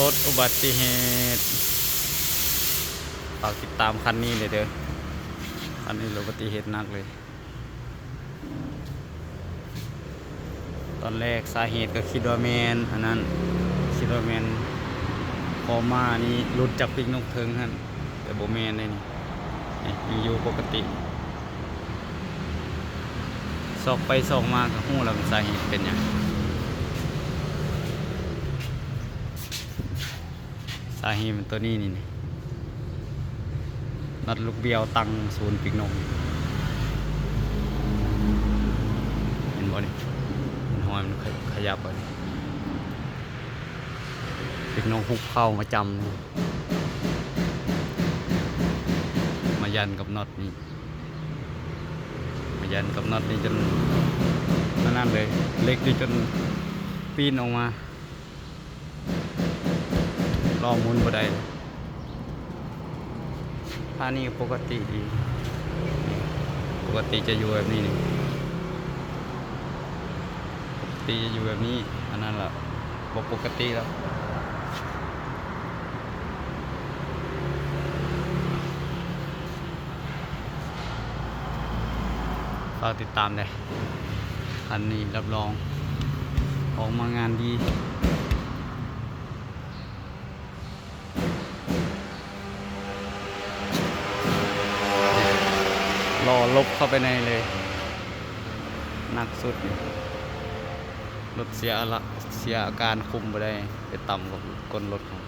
ລົດອຸບັດຕິເຫດ ຝາກຕິດຕາມຄັນນີ້ແດ່ເດີ. ຄັນນີ້ລົດອຸບັດຕິເຫດໜັກເລີຍ. ຕອນແລກສາເຫດກໍຄິດວ່າແມ່ນອັນນັ້ນ ຄິດວ່າແມ່ນຄໍມານີ້ຫຼຸດຈາກປີກນົກເທິງຫັ້ນ ແຕ່ບໍ່ແມ່ນເດ້ນີ້. ນີ້ຍັງຢູ່ປົກກະຕິ. ຊອກໄປຊອກມາກໍຮູ້ແລ້ວ ສາເຫດເປັນຫຍັງ. ສາເຫດມັນຕົວນີ້ນີ້ ນັອດລູກບ້ຽວຕັ້ງສູນປີກນົກ ເຫັນບໍ່ນີ້? ເຫັນຮອຍມັນຂະ ຂະຫຍັບບໍ່ນີ້? ປີກນົກຮຸບເຂົ້າມາຈ້ຳນີ້ ມາຢັນກັບນັອດນີ້ ມາຢັນກັບນັອດນີ້ຈົນອັນນັ້ນເລີຍ ເຫຼັກນີ້ຈົນປີ້ນອອກມາ. ລໍ້ໝູນບໍ່ໄດ້. ທ່ານີ້ກໍປົກກະຕິດີ ປົກກະຕິຈະຢູ່ແບບນີ້ນີ້ ປົກກະຕິຈະຢູ່ແບບນີ້. ອັນນັ້ນລະບໍ່ປົກກະຕິລະ. ຝາກຕິດຕາມແດ່ ຄັນນີ້ຮັບຮອງອອກມາງານດີ. ລໍ້ຫຼົບເຂົ້າໄປໃນເລີຍ ໜັກສຸດນີ້ ລົດເສຍອະລະ ເສຍອາການ ຄຸມບໍ່ໄດ້ ໄປຕຳກັບກົ້ນລົດເຂົາ.